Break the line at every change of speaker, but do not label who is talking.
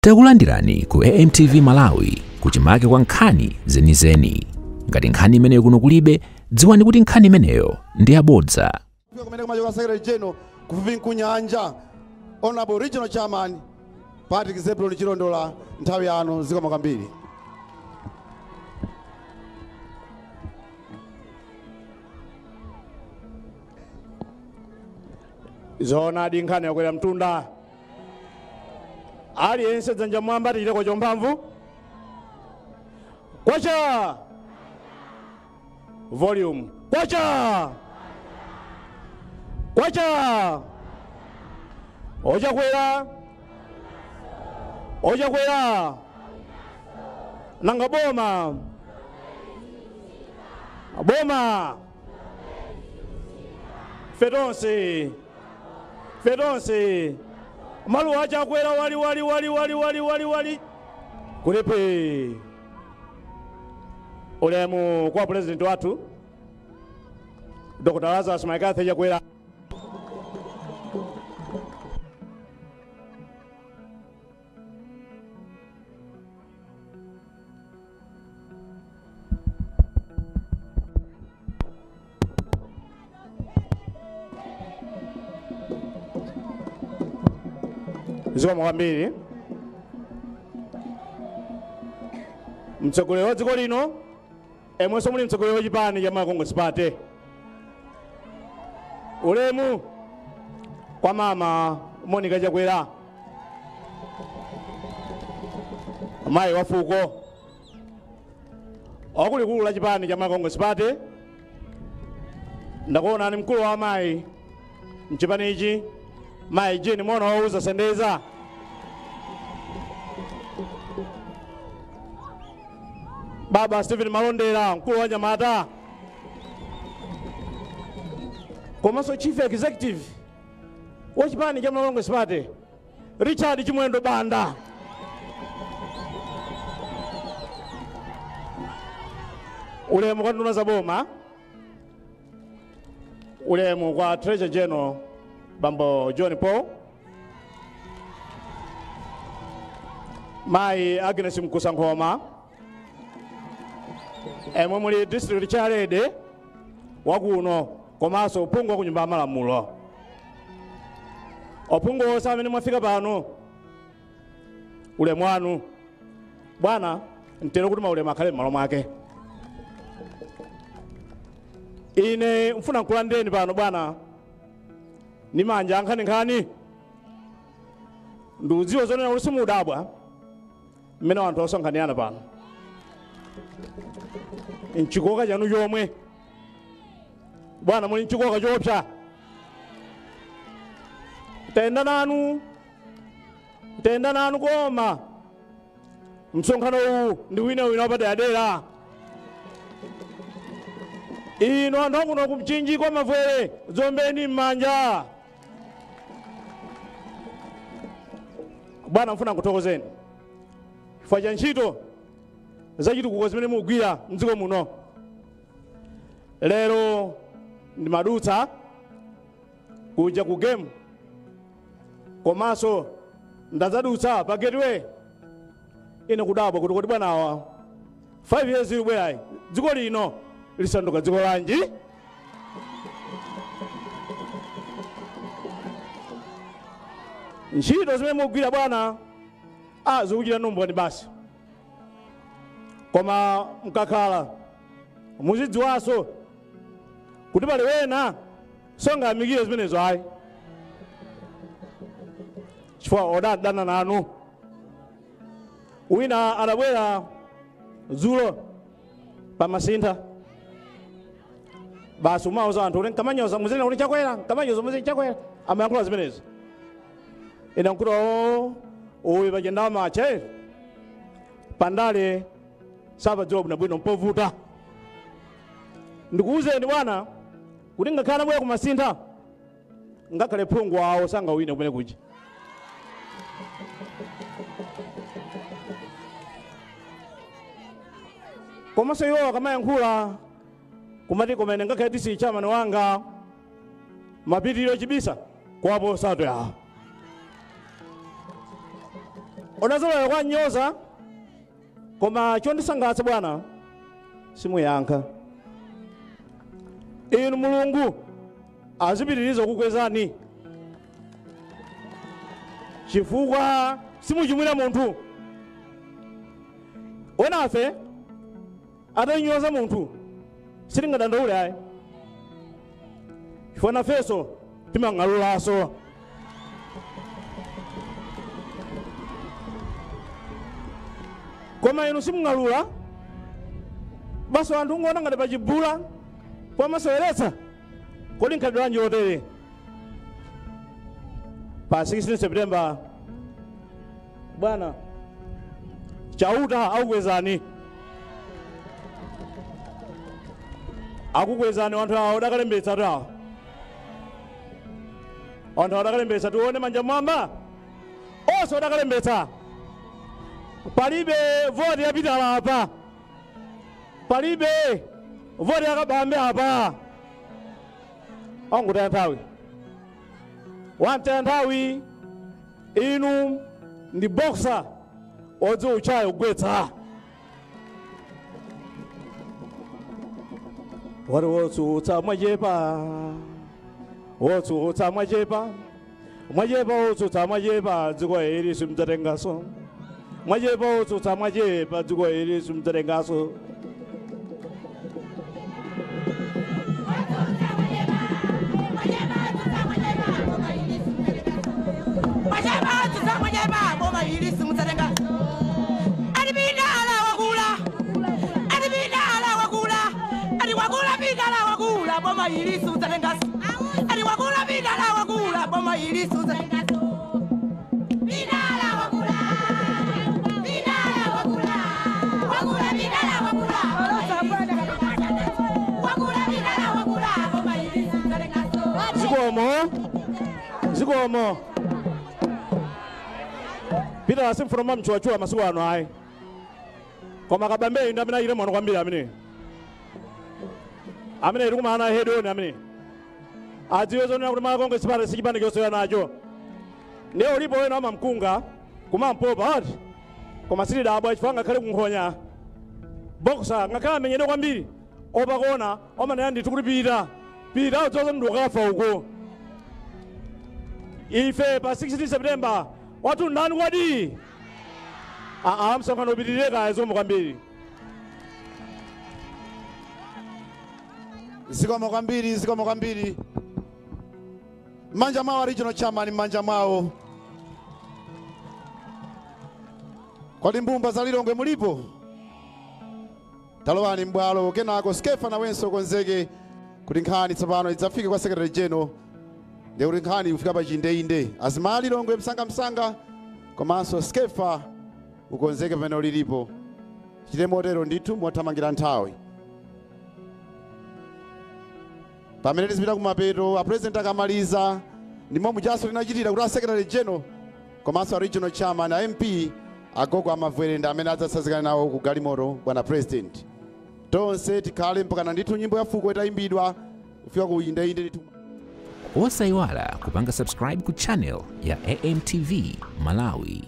Takulandirani ku AMTV Malawi kuchimake kwa nkhani zenizeni. Ngati nkhani imeneyo kuno kulibe, dziwani kuti nkhani imeneyo ndi yabodza.
Kumene kumachoka Secretary General kufupi nkunyanja, Honorable Regional Chairman Patrick Zebulon Chilondola, nthawi yanu, zikomo kwambiri.
Zoonadi, nkhani yakwera mtunda. Aliyense dzanja mwamba, tichiteko chomphamvu. Kwacha volume, kwacha kwacha! Ochakwera, ochakwera! Nanga boma, boma fetonse, fetonse! Maluwa achakwera wali wali wali wali wali wali wali kulipe. Ulemu kwa president wathu Dr. Lazarus McCarthy Chakwera. Zikomo kwambiri, mtsogoleri wa dziko lino emwenso muli mtsogoleri wa chipani cha Congress Party. Ulemu kwa Mama Monica Chakwera, mayi wa fuko, wakulikulu la chipani cha Congress Party. Ndakuonani mkulu wa amayi mchipani ichi, mayi Jane Mwana wauza Sendeza. Baba Stephen Malondera, mkulu wa nyamata, komanso chief executive wa chipani cha Congress Party, Richard Chimwendo Banda. Ulemu kwa nduna za boma. Ulemu kwa Treasurer General Bambo John Paul, Mayi Agnes Mkusankhoma, emwe muli district chairlady wakuno komanso uphungu wa ku Nyumba ya Malamulo. Ophungu onse amene mwafika pano, ulemu wanu bwana. Mtero kuti maulemu akhale m'malo mwake. Ine mfuna nkulandireni pano bwana ni manja ankhaninkhani. Ndikudziwa zonena kuti simudabwa mmene anthu osonkhanirana pano mchikoka chanu chomwe. Bwana, muli mchikoka chopsa. Tenda nanu, tenda nanu, koma msonkhano uwu ndi wina wina wapaderadera. Ino anthu akuno kumchinji kwa Mavwere, dzombeni m'manja. Bwana, mfuna nkuthokozeni chifukwa cha ntchito zachitukuko zimene mukugwira mdziko muno. Lero ndimadutsa kuja ku Game, komanso ndadzadutsa pa Gateway. Ine kudabwa kuti bwanawa, 5 years ikubwerayi dziko lino lisanduka dziko lanji? Ntchito zimene mukugwira bwana, a zikuchita numbani basi. Koma mkakhala muzidziwanso kuti pali wena sangayamikire zimenezo ayi, chifukwa odadana nanu. Wina adabwera dzulo pamasintha basi, umauza anthu kuti nkamanyoza muzina kuti Chakwera, nkamanyoza muzina Chakwera, amayankhula zimenezo. Ine nkuti o uyu pachendawo mache pandale sapadziwa bwinobwino, mpovuta. Ndikuwuzeni bwana kuti ngakhale anabwera kumasintha, ngakhale phungu wawo sangawine kumene kuja. Komanso iwo akamayankhula kumati kumene ngakhale tisi chairman wanga mapitiriro chibisa kwapo sato yawo. Unazolowera kwa nyoza koma chondisangalatsa bwana simuyankha. Inu Mulungu azipitiriza kukwezani chifukwa simuchimwira munthu. Wenafe atanyoza munthu sitingadandaule ayi, chifukwa nafenso timang'alulaso. Koma inu simung'alula basi anthu ungoona ngati pachibula pomaseweretsa. Kodi nkhalidwe lanji otere? Pa 16 September bwana Chauta akukwezani, akukwezani anthu awo odakalembetsa tu awo, anthu awo odakalembetsa tione manja mwamba onse odakalembetsa. Palibe voti yapitala apa, palibe voti yakabambe apa. Angutaya nthawi, wantaya nthawi. Inu ndi boxer odziwa uchayo kugwetsa. Wati wotsutsa mwachepa, wotsutsa mwachepa, mwachepa wotsutsa mwachepa, dziko ili simudzatengaso. Mwachepa wotsutsa mwachepa, dziko ili simudzatengaso. Zikomo, zikomo. Peter simfuna mchuachua masiku ano ayi. Koma kabambe ndo amene achite mwano kwambiri amene. Amene iri kumana head on amene. Adziwe zonena kuti Malawi Congress Party sichipani chosewera nacho. Ndiye ulipo wena amamkunga kumampopa ati. Koma silidabwa chifukwa ngakhale kunkhonya. Boxer ngakhale amenyedwe kwambiri. Opakona omanena ndithu kuti pita. Pita udzoza mndu ukafa uko. Ife pa 16 September watu ndani kwadi? Msonkhano upitirire kaya zikomo kwambiri.
Zikomo kwambiri, zikomo kwambiri. Manja mwawo regional chairman, manja mwawo. Kodi mbumba za Lilongwe mulipo? Talowani mbwalo kenako Skefa nawenso konzeke kuti nkhani tsopano idzafike kwa secretary general. Ndiye kuti nkhani ikufika pa chindeinde. Azimali Lilongwe msangamsanga komanso Skefa ukonzeke pamene ulilipo. Chite motero ndithu mothamangira nthawi. Pamene tizipita kumapeto, a president akamaliza ndimo mujaso linachitira kuti a secretary general komanso a regional chairman a MP agogo amavwerenda amene adzasazikana nawo ku galimoto bwana president. Tonse tikhale mpakana ndithu nyimbo ya fuko itayimbidwa kufika ku indeinde ndithu.
Osayiwala kupanga subscribe ku channel ya AMTV Malawi.